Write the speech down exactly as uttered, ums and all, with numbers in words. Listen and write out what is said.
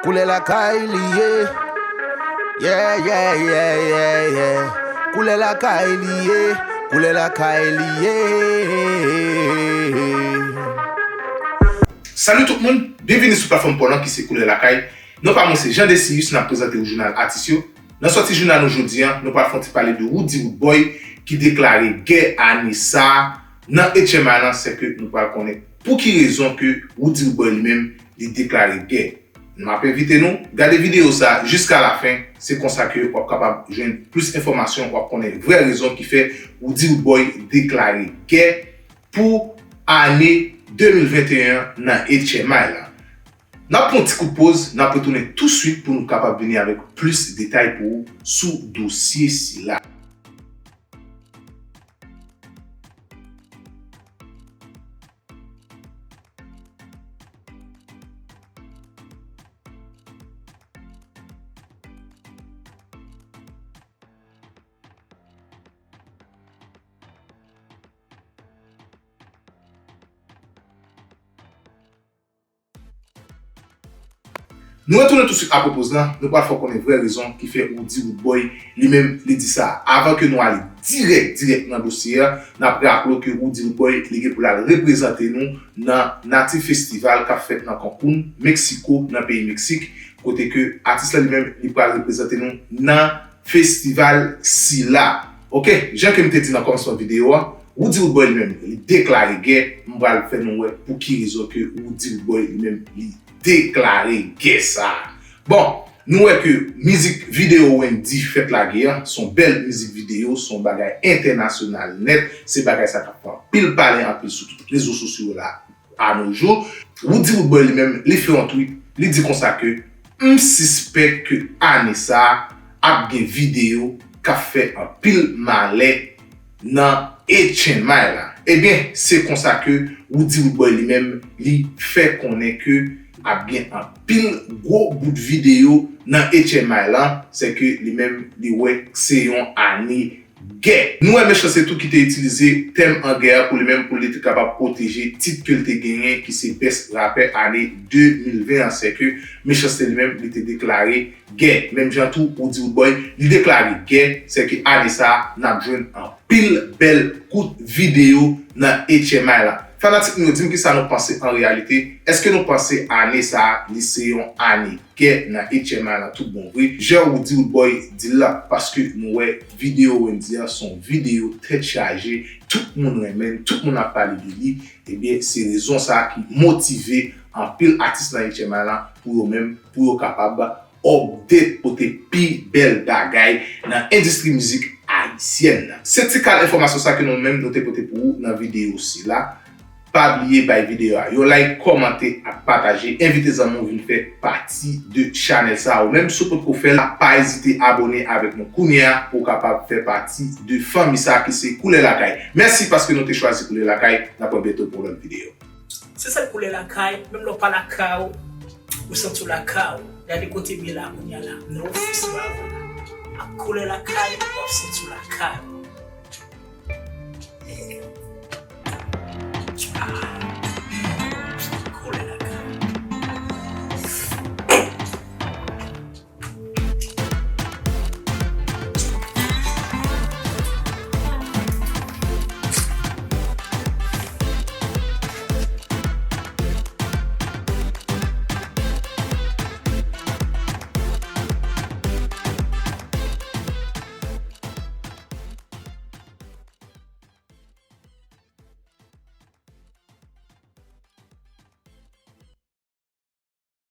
Koulè lakay li ye. Yeah, yeah, yeah, yeah, yeah. Koulè lakay li ye. Koulè lakay li ye. Salut tout moun, byenvini sou platfòm pa w lan ki se Koulè Lakay. Non pa mwen se Jean Decius, n ap prezante w jounal atis yo. Nan sòti jounal nou jodi a, nou pral fè yon ti pale de Roody Roodboy ki deklare gè ane sa a nan H M I lan, sèke nou pral konnen pou ki rezon ke Roody Roodboy li menm li deklare gè. M ap envite nou gade videyo sa a jiska lafen, se konsa ke w ap kapab jwenn plis enfòmasyon, w ap konnen vrè rezon ki fè Roody Roodboy deklare gè pou ane de mil venteyen an nan H M I lan. N ap pran yon ti kout poz, n ap retounen touswit pou nou kapab vini avèk plis detay pou ou sou dosye sila. Nou retounen touswit apre poz lan, nou pral fè w konnen vrè rezon ki fè Roody Roodboy li menm li di sa. Avan ke nou ale dirèk, dirèk nan dosye a, n ap raple w ke Roody Roodboy li gen pou l al reprezante nou nan Native Festival k ap fèt nan Cancun, Mexico, nan peyi Meksik, kote ke atis la li menm li pral reprezante nou nan festival sila. Ok, jan ke m te di nan kòmansman videyo a, Roody Roodboy li menm, li deklare gè, m pral fè nou wè pou ki rezon ke Roody Roodboy li menm, li deklare gè sa a. Bon, nou wè ke mizik videyo Wendy fèt lage a, se yon bèl mizik videyo, se yon bagay entènasyonal nèt, se bagay sa k ap fè anpil pale anpil sou tout rezo sosyo yo la. A nos jours, Roody Roodboy li menm, li fè yon tweet, li di konsa ke, "M sispèk ke ane sa a ap gen videyo k ap fè anpil malè nan H M I lan." Ebyen, se konsa ke Roody Roodboy li menm, li fè konnen ke ap gen anpil gwo bout videyo nan H M I lan, sèke li menm, li wè se yon ane gè. Nou wè Mechanste tou ki te itilize tèm an gè a pou li menm, pou li te kapab pwoteje tit ke l te genyen, ki se Best Rapper ane de mil ven an. Sèke Mechanste li menm, li te deklare gè. Menm jan tou, Roody Roodboy, li deklare gè, sèke ane sa a, n ap jwenn anpil bèl kout videyo nan H M I lan. Fanatik nou yo, di m kisa nou panse an reyalite. Èske nou panse ane sa a, li se yon ane gè nan H M I lan tout bon vre, jan Roody Roodboy di l la, paske nou wè videyo Wendy an se yon videyo tèt chaje, tout moun renmen l, tout moun ap pale de li, ebyen, se rezon sa a ki motive anpil atis nan H M I lan pou yo menm, pou yo kapab update, pote pi bèl bagay nan endistri mizik ayisyèn nan. Se ti kal enfòmasyon sa ke nou menm nou te pote pou ou nan videyo sila. Pa bliye bay videyo a yon like, kòmante ak pataje. Envite zanmi w vin fè pati de chanèl sa a. Ou menm, si w potko fè l, pa ezite abòne avèk nou kounye a pou w kapab fè pati de fanmi sa a ki se Koulè Lakay. Mèsi paske nou te chwazi Koulè Lakay. N ap wè byento pou yon lòt videyo. Se sèl Koulè Lakay, menm lè w pa lakay ou, ou santi w lakay ou. Gade kote m ye la kounye a la, nan ofis bravo la. Ak Koulè Lakay, w ap santi w lakay ou.